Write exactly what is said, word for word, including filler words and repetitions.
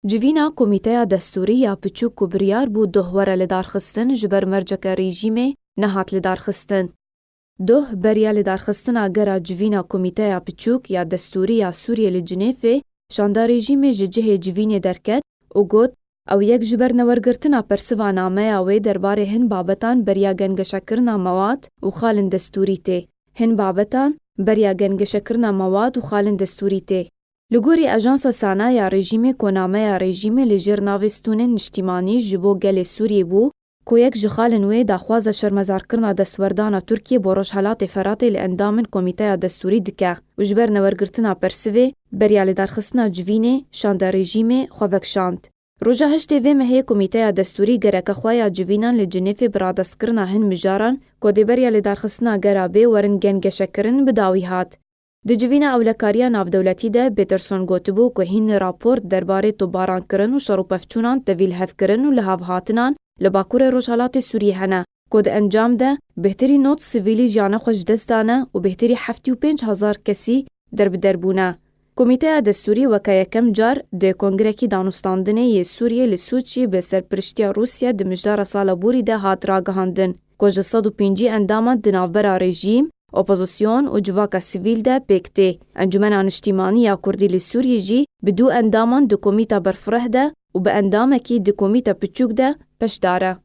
Civîna Komîteya Destûrî ya Piçûk ku biryar bû doh were lidarxistin, ji ber merceke rejîmê nehat lidarxistin. Doh beriya lidarxistina gera civîna Komîteya Piçûk ya Destûrî ya Sûriyê li Cinêfê şanda rejîmê ji cihê civînê derket û got, ew yek ji ber newergirtina persiva nameya wê derbarê hin babetan beriya gengeşekirina mewad û xalên destûrî tê. Hin babetan beriya gengeşekirina mewad û xalên destûrî tê. Li gorî Ajansa Sana ya rejîmê, ku nameya rejîmê li jêr navê Stûnên Niştîmanî ji bo gelê Sûriyê bû, ku yek ji xalên wê daxwaza şermezarkirina destwerdana Tirkiyê bo Rojhelatê Feratê li endamên Komîteya Destûrî dike û ji ber newergirtina persivê, beriya lidarxistina civînê, şanda rejîmê, xwe vekişand. Roja heştê vê mehê Komîteya Destûrî gereke xwe ya civînan li Cinêfê bi radestkirina hin mijaran ku dê beriya lidarxistina gera bê werin gengeşekirin bi dawî hat. Di civîna ewlekariya navdewletî de Peterson gotibû ku hîn raport derbarê topbarankirin û şer û pevçûnan tevî lihevkirin û lihavhatinan li Bakurê Rojhelatê Sûriyê hene, ku di encam de bêhtirî nod sivîlî jiyana xwe ji dest dane û bêhtirî heftê û pênc hezar kesî derbider bûne. Komîteya Destûrî weke yekem car di kongrekî danûstandinê yê Sûriyê li Sûçî bi serpiriştiya Rûsya di mijdara sala borî de hat ragihandin, ku ji sed û pêncî endaman di navbera rejîm, opozîsyon û civaka sivîl de pêk tê. Encûmena Niştîmanî ya Kurdî li Sûriyê jî bi du endaman di komîta berfireh de û bi endamekî di komîta piçûk de beşdar e.